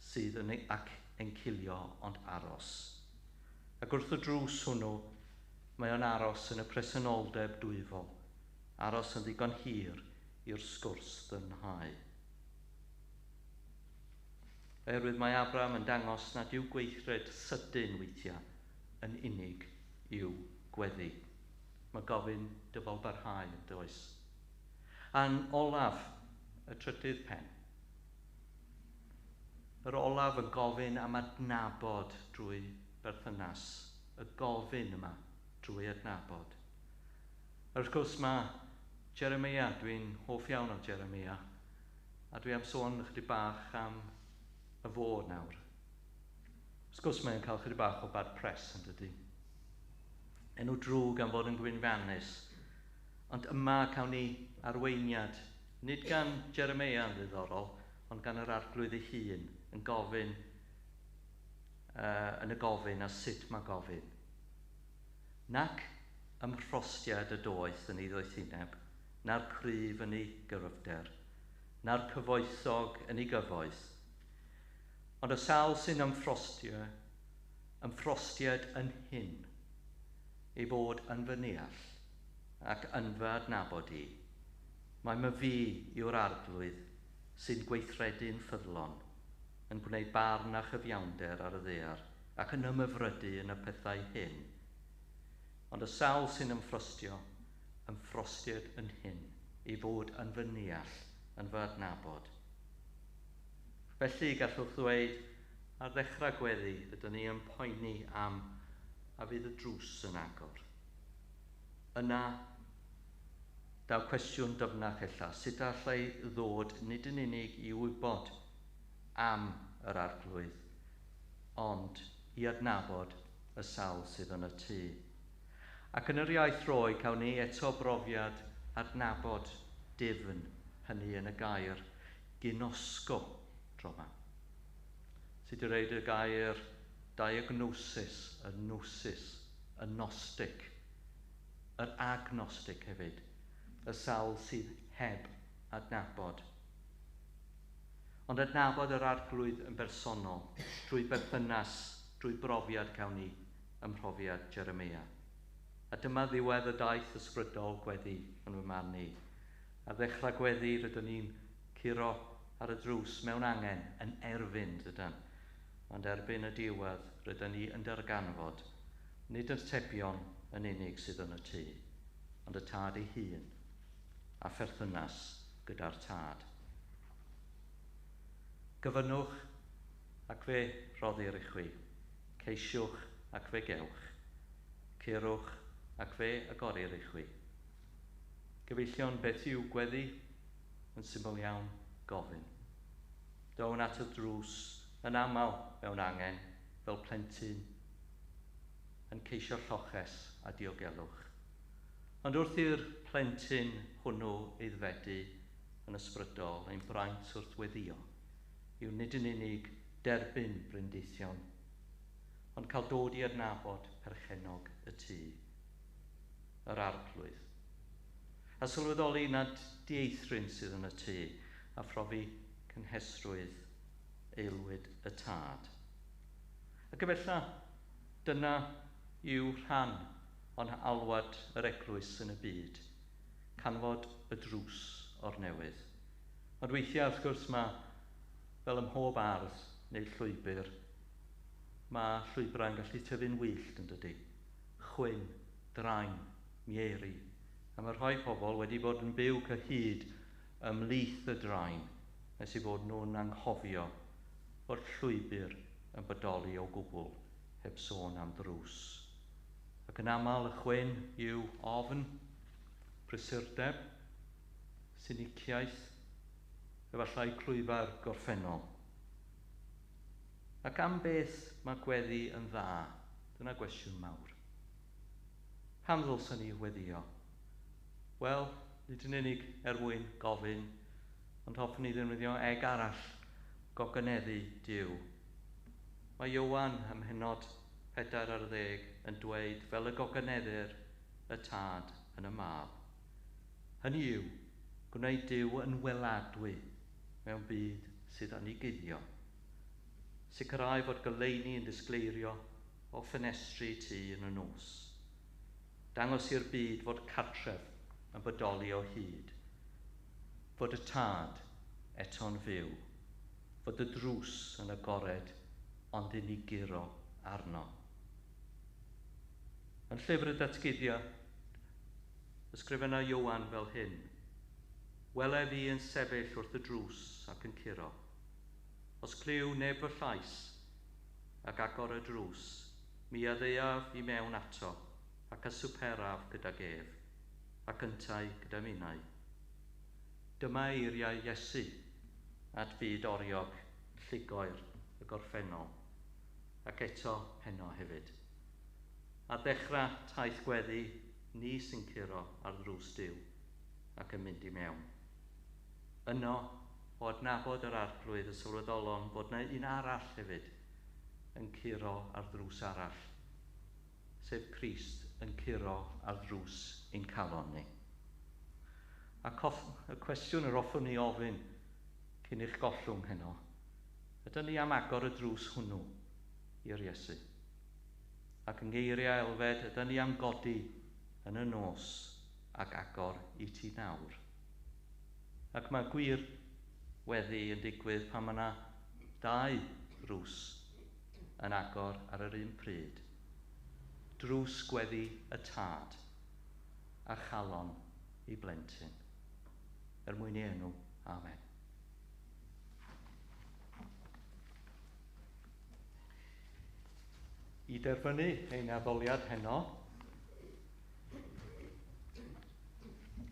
sydd yn ei, ac encilio, ond aros. Ac wrth y drws hwnnw, mae o'n aros yn y presenoldeb dwyfol, aros yn ddigon hir i'r sgwrs ddynhau. Oherwydd mae Abraham yn dangos nad yw gweithred sydyn weithiau yn unig i'w gweddi. Mae gofyn dyfal barhau yn does. A'n olaf, y trydydd pen. Yr olaf yn gofyn am adnabod drwy berthynas. Y gofyn yma drwy adnabod. A wrth gwrs mae Jeremia, dwi'n hoff iawn o Jeremia, a dwi am sôn ychydig bach am y fo nawr. Wrth gwrs mae'n cael chydig bach o bad press yn dydy. Enw drwg am fod yn gwynfannus. Ond yma cawn ni arweiniad, nid gan Jeremia yn ddiddorol, ond gan yr arglwydd ei hun yn gofyn, yn y gofyn a sut mae gofyn. Nac ymhrostiad y doeth yn ei ddoethineb, na'r cryf yn ei gryfder, na'r cyfoethog yn ei gyfoeth. Ond y sawl sy'n ymffrostio, ymffrostiad yn hyn, ei fod yn fy neall ac yn fy adnabod i. Mae my fi yw'r arglwydd sy'n gweithredu'n ffyddlon, yn gwneud barn a chyfiawnder ar y ddaear ac yn ymhyfrydu yn y pethau hyn. Ond y sawl sy'n ymffrostio, ymffrostiad yn hyn, ei fod yn fy neall, yn fy adnabod. Felly gallwch ddweud, ar ddechrau gweddi, rydyn ni yn poeni am a fydd y drws yn agor. Yna, daw cwestiwn dyfnach ella, sut allai ddod nid yn unig i wybod am yr arglwydd, ond i adnabod y sawl sydd yn y tŷ. Ac yn yr iaith roi, cawn ni eto brofiad adnabod difn hynny yn y gair ginosko tro yma. Sydd wedi reid y gair diagnosis, y gnosis, y gnostic, yr agnostic hefyd, y sawl sydd heb adnabod. Ond adnabod yr arglwydd yn bersonol, drwy berthynas, drwy brofiad cawn ni ym mhrofiad Jeremia. A dyma ddiwedd y daith ysbrydol gweddi yn fy marn i. Ar ddechrau gweddi rydyn ni'n curo ar y drws mewn angen yn erfyn, dydan. Ond erbyn y diwedd rydyn ni yn darganfod, nid yr tebion yn unig sydd yn y tŷ, ond y tad ei hun a pherthynas gyda'r tad. Gofynnwch ac fe roddir i chwi, ceisiwch ac fe gewch, curwch ac fe agorir i chwi. Gyfeillion, beth yw gweddi? Yn syml iawn, gofyn. Down at y drws, yn aml mewn angen, fel plentyn, yn ceisio lloches a diogelwch. Ond wrth i'r plentyn hwnnw eiddfedu yn ysbrydol, ein braint wrth weddio, yw nid yn unig derbyn brendeithion, ond cael dod i adnabod perchennog y tŷ, yr arglwydd. A sylweddoli nad dieithryn sydd yn y tŷ, a phrofi cynhesrwydd aelwyd y tad. Ac efallai dyna yw rhan o'n alwad yr eglwys yn y byd, canfod y drws o'r newydd. Ond weithiau, wrth gwrs, mae, fel ym mhob ardd neu llwybr, mae llwybrau'n gallu tyfu'n wyllt yn dydy. Chwyn, drain, mieri, A mae rhai pobl wedi bod yn byw cyhyd ymhlith y draen nes i fod nhw'n anghofio bod llwybr yn bodoli o gwbl heb sôn am ddrws. Ac yn aml y chwyn yw ofn, prysurdeb, siniciaeth, efallai clwyfa'r gorffennol. Ac am beth mae gweddi yn dda? Dyna gwestiwn mawr. Pam ddylswn ni weddio? Wel, nid yn unig er mwyn gofyn, ond hoffwn i ddefnyddio eg arall, gogoneddu Duw. Mae Ioan ym mhennod 14 yn dweud fel y gogoneddir y tad yn y mab. Hynny yw, gwneud Duw yn weladwy mewn byd sydd yn ei guddio. Sicrhau fod goleuni yn disgleirio o ffenestri tŷ yn y nos. Dangos i'r byd fod cartref yn bodoli o hyd. Fod y tad eto'n fyw. Fod y drws yn agored ond i ni guro arno. Yn llyfr y datguddio, ysgrifenna Ioan fel hyn. Wele fi yn sefyll wrth y drws ac yn curo. Os clyw neb fy llais ac agor y drws, mi a ddeuaf i mewn ato ac a swperaf gydag ef, ac yntau gyda minnau. Dyma eiriau Iesu at fyd oriog llugoer y gorffennol, ac eto heno hefyd. A ddechrau taith gweddi, ni sy'n curo ar ddrws Duw ac yn mynd i mewn. Yno, o adnabod yr arglwydd y sylweddolon fod yna un arall hefyd yn curo ar ddrws arall, sef Crist yn curo ar ddrws ein calon ni. Ac y cwestiwn yr hoffwn ni ofyn cyn i'ch gollwng heno, ydyn ni am agor y drws hwnnw i'r Iesu? Ac yng ngeiriau Elfed, ydyn ni am godi yn y nos ac agor i ti nawr? Ac mae gwir weddi yn digwydd pan mae yna dau ddrws yn agor ar yr un pryd. Drws gweddi y tad a chalon i blentyn. Er mwyn ei enw, amen. I derfynu ein addoliad heno,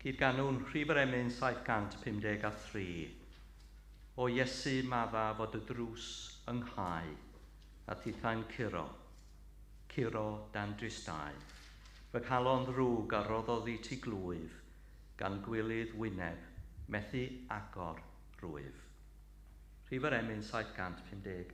cyd-ganwn rhif yr emyn 753. O Iesu madda fod y drws ynghau a thithau'n curo, curo dan dristau. Fy nghalon ddrwg a roddodd i ti glwyf, gan gwilydd wyneb, methu agor rwyf. Rhif yr emyn 753.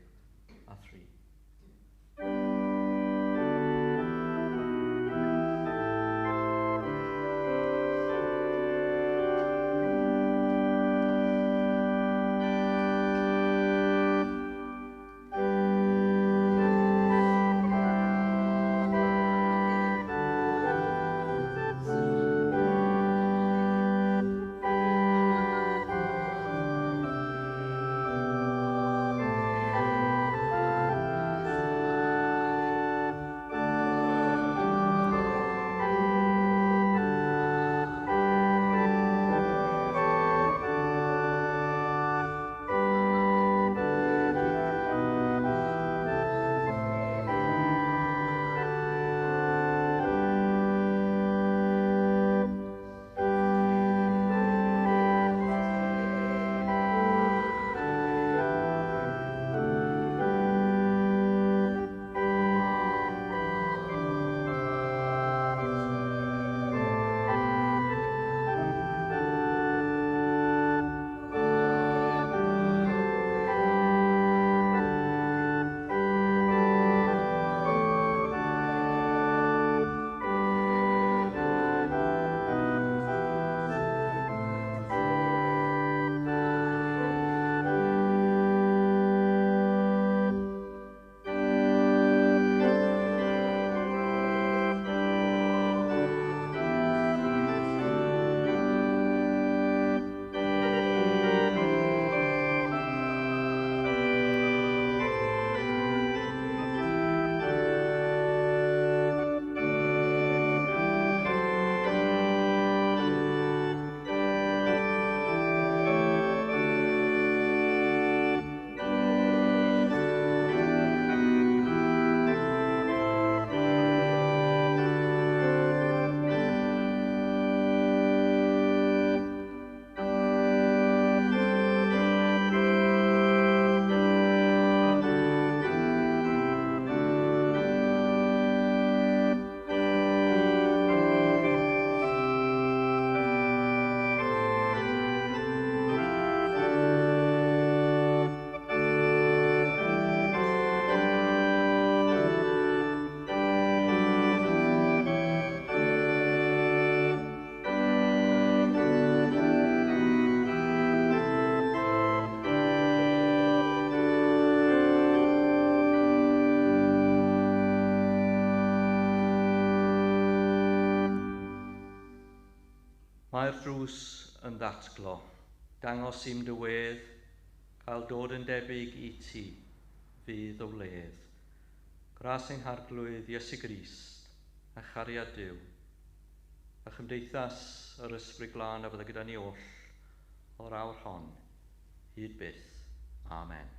Mae'r drws yn ddatglo, dangos i'm dy wedd, cael dod yn debyg i ti, fydd o wledd. Gras ein Harglwydd Iesu Grist, a chariad Duw, a chymdeithas yr Ysbryd Glân a fydda gyda ni oll o'r awr hon, hyd byth. Amen.